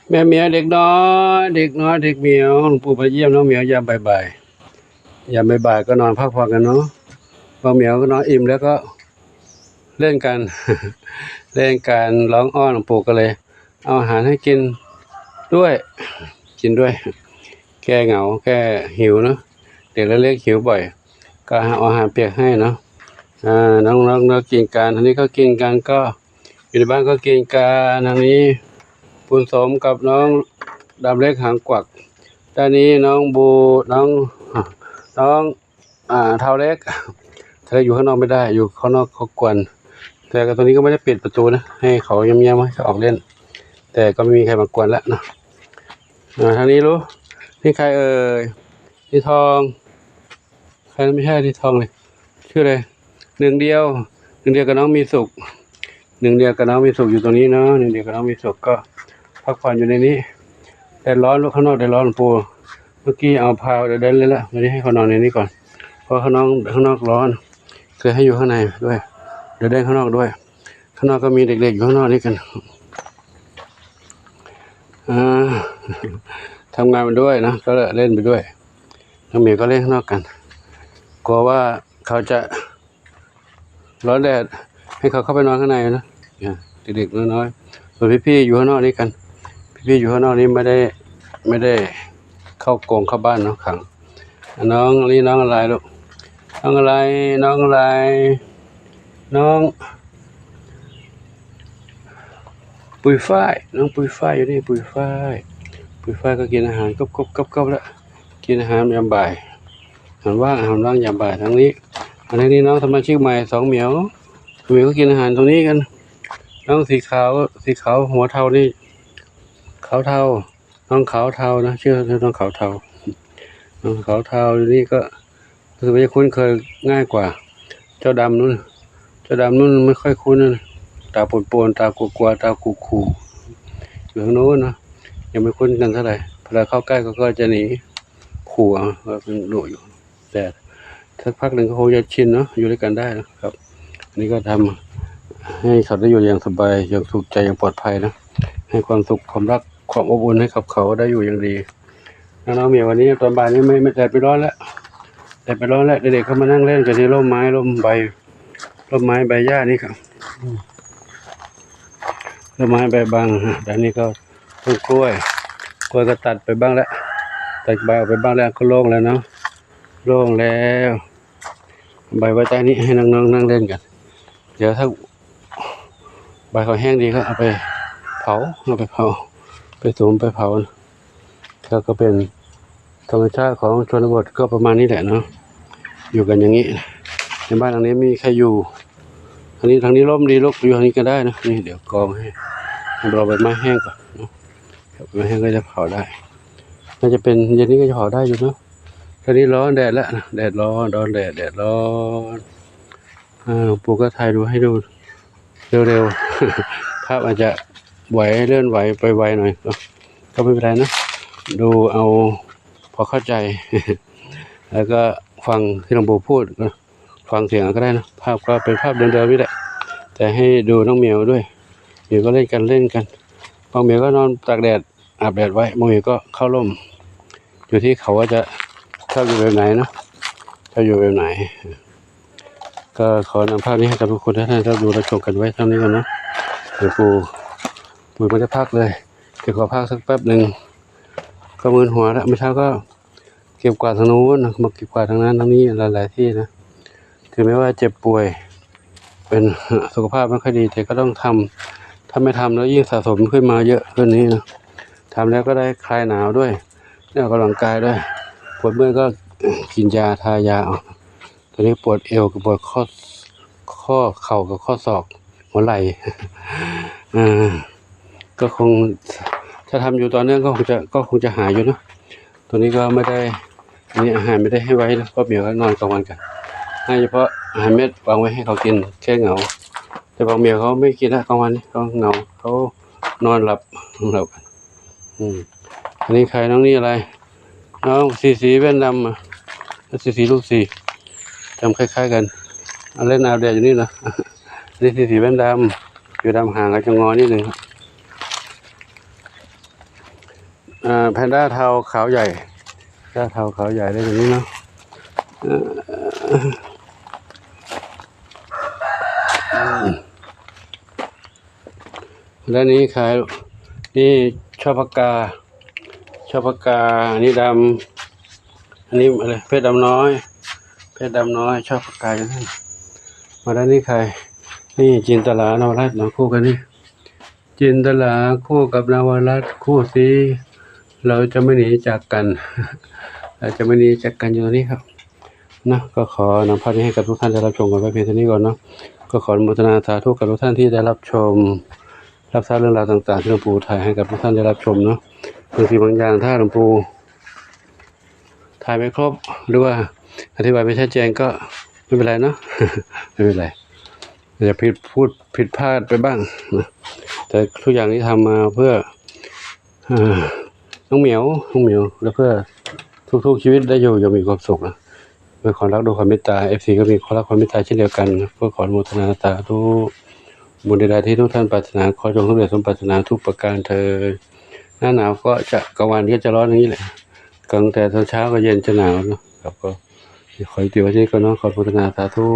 ແມ່ໝຽວເດັກນ້ອຍ ເດັກນ້ອຍ ເດັກໝຽວ ຫຼວງປູ່ມາຢ້ຽມນ້ອງໝຽວຍາມບ່າຍໆ ຍາມບ່າຍໆກໍນອນພັກຜ່ອນກັນເນາະ. ນ້ອງໝຽວກໍນອນອີ່ມແລ້ວກໍເລ່ນກັນ ເລ່ນກັນ ຮ້ອງອ້ອນ ຫຼວງປູ່ກໍເລີຍເອົາອາຫານໃຫ້ກິນດ້ວຍ ກິນດ້ວຍ ແກ້ເຫງົາ ແກ້ຫິວເນາະ. ເດັກເລັກໆຫິວບ່ອຍ ກໍເອົາອາຫານປຽກໃຫ້ເນາະ. ອາ ນ້ອງໆກໍກິນກັນ ທາງນີ້ກໍກິນກັນ ກໍຢູ່ໃນບ້ານກໍກິນກັນ. ທາງນີ້ບຸນສົມກັບນ້ອງດຳເລັກຫາງກວັກ. ດ້ານນີ້ນ້ອງບູ ນ້ອງ ນ້ອງ ອ່າ ທ້າວເລັກ ເທາເລັກຢູ່ຂ້າງນອກໄມ່ໄດ້ ຢູ່ຂ້າງນອກເຂົາກວນ. ແຕ່ກໍຕອນນີ້ກໍໄມ່ໄດ້ປິດປະຕູນະ ໃຫ້ເຂົາຢ້ຽມໆ ໃຫ້ເຂົາອອກຫຼິ້ນ ແຕ່ກໍໄມ່ມີໃຄມາກວນແລ້ວເນາະ. ອາ ທາງນີ້ລູກ ນີ້ໃຄເອີຍ? ນີ້ທອງ ໃຄ ໄມ່ໃຊ່ ນີ້ທອງນີ້ ຊື່ອະໄລ? ໜຶ່ງດຽວ ໜຶ່ງດຽວກັບນ້ອງມີສຸກ ໜຶ່ງດຽວກັບນ້ອງມີສຸກຢູ່ຕົງນີ້ເນາະ. ໜຶ່ງດຽວກັບນ້ອງມີສຸກກໍພັກຜ່ອນຢູ່ໃນນີ້. ແດດຮ້ອນລູກ ຂ້າງນອກແດດຮ້ອນ ປູ່ ເມື່ອກີ້ເອົາຜ້າເດີນເລີຍລະ ດຽວນີ້ໃຫ້ເຂົານອນໃນນີ້ກ່ອນ ເພາະຂ້າງນອກ ຂ້າງນອກຮ້ອນ ເຄີຍໃຫ້ຢູ່ຂ້າງໃນດ້ວຍ ເດີນເລ່ນຂ້າງນອກດ້ວຍ. ຂ້າງນອກກໍມີເດັກໆຢູ່ຂ້າງນອກນີ້ກັນ ອ່າ ທຳງານໄປດ້ວຍນະ ກໍເລ່ນໄປດ້ວຍ. ນ້ອງໝຽວກໍເລ່ນຂ້າງນອກກັນ ກົວວ່າເຂົາຈະຮ້ອນແດດ ໃຫ້ເຂົາເຂົ້າໄປນອນຂ້າງໃນນະ ເດັກໆນ້ອຍໆ. ສ່ວນພີ່ໆຢູ່ຂ້າງນອກນີ້ກັນ ພີ່ໆຢູ່ຂ້າງນອກນີ້ໄມ່ໄດ້ ໄມ່ໄດ້ເຂົ້າກົງເຂົ້າບ້ານເນາະ ຂັງ. ນ້ອງ ນີ້ນ້ອງອາໄລລູກ ນ້ອງອາໄລ ນ້ອງອາໄລ ນ້ອງປຸຍຝ້າຍ ນ້ອງປຸຍຝ້າຍຢູ່ນີ້ ປຸຍຝ້າຍ ປຸຍຝ້າຍກໍກິນອາຫານກົບໆກັບໆແລ້ວ ກິນອາຫານຍາມບ່າຍ ອາຫານວ່າງ ອາຫານວ່າງຍາມບ່າຍ. ທາງນີ້ ອັນນີ້ນ້ອງສະມາຊິກໃໝ່ ສອງໝຽວ ສອງໝຽວກໍກິນອາຫານຕົງນີ້ກັນ. ນ້ອງສີຂາວ ສີຂາວຫົວເທົານີ້ ຂາວເທົາ ນ້ອງຂາວເທົານະ ຊື່ ຊື່ນ້ອງຂາວເທົາ ນ້ອງຂາວເທົາຢູ່ນີ້ກໍ ຮູ້ສຶກວ່າຈະຄຸ້ນເຄີຍງ່າຍກວ່າເຈົ້າດຳນັ້ນ ເຈົ້າດຳນັ້ນໄມ່ຄ່ອຍຄຸ້ນນະ ຕາໂປນໆ ຕາກົວໆ ຕາຂູ່ໆ ຢູ່ທາງໂນ້ນເນາະ ຍັງໄມ່ຄຸ້ນກັນເທົ່າໃດ. ເວລາເຂົ້າໃກ້ເຂົາກໍຈະໜີ ຂູ່ເອົາ ວ່າເປັນດຸຢູ່ ແຕ່ສັກພັກໜຶ່ງກໍຄົງຈະຊິນເນາະ ຢູ່ດ້ວຍກັນໄດ້ນະຄັບ. ອັນນີ້ກໍທຳໃຫ້ເຂົາໄດ້ຢູ່ຢ່າງສະບາຍ ຢ່າງສຸກໃຈ ຢ່າງປອດໄພນະ ໃຫ້ຄວາມສຸກ ຄວາມຮັກ ຄວາມອົບອຸ່ນໃຫ້ກັບເຂົາໄດ້ຢູ່ຢ່າງດີ. ນ້ອງໆ ເມຍ ວັນນີ້ຕອນບ່າຍນີ້ ແດດໄປຮ້ອນແລ້ວ ແດດໄປຮ້ອນແລ້ວ ເດັກໆ ເຂົ້າມານັ່ງເລ່ນກັນທີ່ຮົ່ມໄມ້ ຮົ່ມໃບ ຮົ່ມໄມ້ໃບຫຍ້ານີ້ຄັບ ອືມ ຕົ້ນໄມ້ໃບບັງ. ແລ້ວນີ້ກໍຕົ້ນກ້ວຍ ກ້ວຍກໍຕັດໄປບ້າງແລ້ວ ຕັດໃບອອກໄປບ້າງແລ້ວ ກໍໂລ່ງແລ້ວເນາະ ໂລ່ງແລ້ວ. ໃບໄວ້ໃຕ້ນີ້ ໃຫ້ນ້ອງໆ ນັ່ງເລ່ນກັນ ດຽວຖ້າໃບເຂົາແຫ້ງດີກໍເອົາໄປເຜົາ ເອົາໄປເຜົາ ໄປສຸມໄປເຜົາ. ກໍ ກໍເປັນທຳມະຊາດຂອງຊົນນະບົດກໍປະມານນີ້ແຫຼະເນາະ ຢູ່ກັນຢ່າງນີ້. ໃນບ້ານຫຼັງນີ້ມີໃຄຢູ່ ທາງນີ້ ທາງນີ້ຮົ່ມດີລູກ ຢູ່ທາງນີ້ກໍໄດ້ນະ. ນີ້ ດຽວກອງໃຫ້ ໃຫ້ເອົາໃບໄມ້ແຫ້ງກ່ອນເນາະ ໃບໄມ້ແຫ້ງກໍຈະເຜົາໄດ້ ໜ້າຈະເປັນເຢັນນີ້ກໍຈະເຜົາໄດ້ຢູ່ເນາະ. ຕອນນີ້ຮ້ອນແດດແລ້ວນະ ແດດຮ້ອນ ຮ້ອນແດດ ແດດຮ້ອນ. ອ່າ ປູກໍຖ່າຍດູໃຫ້ດູເລັວໆ ພາບອາດຈະໄຫວ ເລື່ອນໄຫວໄປໄວໜ້ອຍ ກໍ ກໍບໍ່ເປັນໄປໄດ້ນະ ດູເອົາພໍເຂົ້າໃຈ ແລ້ວກໍຟັງທີ່ຫຼວງປູ່ພູດ ຟັງສຽງເອົາກໍໄດ້ນະ. ພາບກໍເປັນພາບເດີມໆນີ້ແຫຼະ ແຕ່ໃຫ້ດູນ້ອງໝຽວດ້ວຍ ໝຽວກໍເລ່ນກັນ ເລ່ນກັນ ບາງໝຽວກໍນອນຕາກແດດ ອາບແດດໄວ້ ບາງໝຽວກໍເຂົ້າຮົ່ມ ຢູ່ທີ່ເຂົາວ່າຈະ ເຂົາຢູ່ແບບໃດເນາະ ເຂົາຢູ່ແບບໃດ. ກໍຂໍນຳພາບນີ້ໃຫ້ກັບທຸກຄົນ ທ່ານ ທ່ານເຈົ້າ ດູແລະຊົມກັນໄວ້ເທົ່ານີ້ກ່ອນເນາະ. ດຽວປູ ປູຍັງບໍ່ໄດ້ພັກເລີຍ ດຽວຂໍພັກສັກແປັບໜຶ່ງ ກໍມຶນຫົວລະ. ມື້ເຊົ້າກໍເກັບກວາດທາງໂນ້ນນະ ມາເກັບກວາດທາງນັ້ນທາງນີ້ ຫຼາຍໆທີ່ນະ. ເຖິງແມ່ນວ່າເຈັບປ່ວຍ ເປັນ ສຸຂະພາບບໍ່ຄ່ອຍດີ ແຕ່ກໍຕ້ອງທຳ ຖ້າໄມ່ທຳແລ້ວຍິ່ງສະສົມຂຶ້ນມາເຍອະຂຶ້ນນີ້ນະ. ທຳແລ້ວກໍໄດ້ຄາຍໜາວດ້ວຍ ໄດ້ອອກກຳລັງກາຍດ້ວຍ ປວດເມື່ອຍກໍກິນຢາ ທາຢາເອົາ. ຕອນນີ້ປວດເອວກັບປວດຂໍ້ ຂໍ້ເຂົ່າກັບຂໍ້ສອກ ຫົວໄຫຼ່ ເອີ ກໍຄົງ ຖ້າທຳຢູ່ຕໍ່ເນື່ອງກໍຄົງຈະ ກໍຄົງຈະຫາຍຢູ່ເນາະ. ຕົວນີ້ກໍໄມ່ໄດ້ ອັນນີ້ອາຫານໄມ່ໄດ້ໃຫ້ໄວເນາະ ເພາະໝຽວກໍນອນກາງວັນກັນ ໃຫ້ສະເພາະອາຫານເມັດວາງໄວ້ໃຫ້ເຂົາກິນແກ້ເຫງົາ. ແຕ່ບາງໝຽວເຂົາໄມ່ກິນລະ ກາງວັນນີ້ເຂົາເຫງົາ ເຂົານອນຫຼັບ ນອນຫຼັບກັນ. ອືມ ອັນນີ້ໃຄ ນ້ອງນີ້ອະໄລ? ນ້ອງສີສີແວ່ນດຳ ອາ ສີສີລູກສີ ຈຳຄ້າຍໆກັນ ອາ ເລ່ນອາບແດດຢູ່ນີ້ເນາະ. ອັນນີ້ສີສີແວ່ນດຳ ຜິວດຳ ຫາງອາດຈະງອນິດໜຶ່ງ. ອ່າ ແພນດ້າເທົາຂາວໃຫຍ່ ແພນດ້າເທົາຂາວໃຫຍ່ໄດ້ຕົງນີ້ເນາະ. ເອີ ດ້ານນີ້ຂາຍ ນີ້ ຊອກປາກາ ຊອກປາກາ ອັນນີ້ດຳ ອັນນີ້ອະໄລ ເພັດດຳນ້ອຍ ເພັດດຳນ້ອຍ ຊອກປາກາ ຈັ່ງຊັ້ນ. ມາດ້ານນີ້ຂາຍ ນີ້ ຈິນຕະລາ ນະວະລັດເນາະ ຄູ່ກັນນີ້ ຈິນຕະລາຄູ່ກັບນະວະລັດ ຄູ່ສີ ເຮົາຈະໄມ່ໜີຈາກກັນ ເຮົາຈະໄມ່ໜີຈາກກັນ ຢູ່ຕົງນີ້ຄັບເນາະ. ກໍຂໍນຳພາບນີ້ໃຫ້ກັບທຸກທ່ານໄດ້ຮັບຊົມກັນໄວ້ພຽງເທົ່ານີ້ກ່ອນເນາະ. ກໍຂໍອະນຸໂມທະນາສາທຸກັບທຸກທ່ານທີ່ໄດ້ຮັບຊົມ ຮັບຊາບເລື່ອງລາວຕ່າງໆທີ່ຫຼວງປູ່ຖ່າຍໃຫ້ກັບທຸກທ່ານໄດ້ຮັບຊົມເນາະ. ບາງສິ່ງບາງຢ່າງຖ້າຫຼວງປູ່ຖ່າຍໄມ່ຄົບ ຫຼືວ່າອະທິບາຍໄມ່ຊັດແຈ້ງກໍໄມ່ເປັນໄລເນາະ ໄມ່ເປັນໄລ ອາດຈະຜິດ ພູດຜິດພາດໄປບ້າງນະ ແຕ່ທຸກຢ່າງທີ່ທຳມາເພື່ອ ເອີ ນ້ອງໝຽວ ນ້ອງໝຽວ ແລະ ເພື່ອທຸກໆຊີວິດໄດ້ຢູ່ຢ່າງມີຄວາມສຸກນະ ດ້ວຍຄວາມຮັກ ດ້ວຍຄວາມເມດຕາ. ເອັຟຊີ ກໍມີຄວາມຮັກຄວາມເມດຕາເຊັ່ນດຽວກັນ. ກໍຂໍອະນຸໂມທະນາສາທຸບຸນໃດໆທີ່ທຸກທ່ານປາດຖະໜາ ຂໍຈົ່ງສຳເລັດສົມປາດຖະໜາທຸກປະການເທີ້ນ. ໜ້າໜາວກໍຈະ ກາງວັນກໍຈະຮ້ອນຢ່າງນີ້ແຫຼະ ຕັ້ງແຕ່ຕອນເຊົ້າກໍເຢັນຈະໜາວເນາະ. ຄັບ ກໍຂໍຍຸຕິໄວ້ເທົ່ານີ້ກ່ອນເນາະ. ຂໍອະນຸໂມທະນາສາທຸ.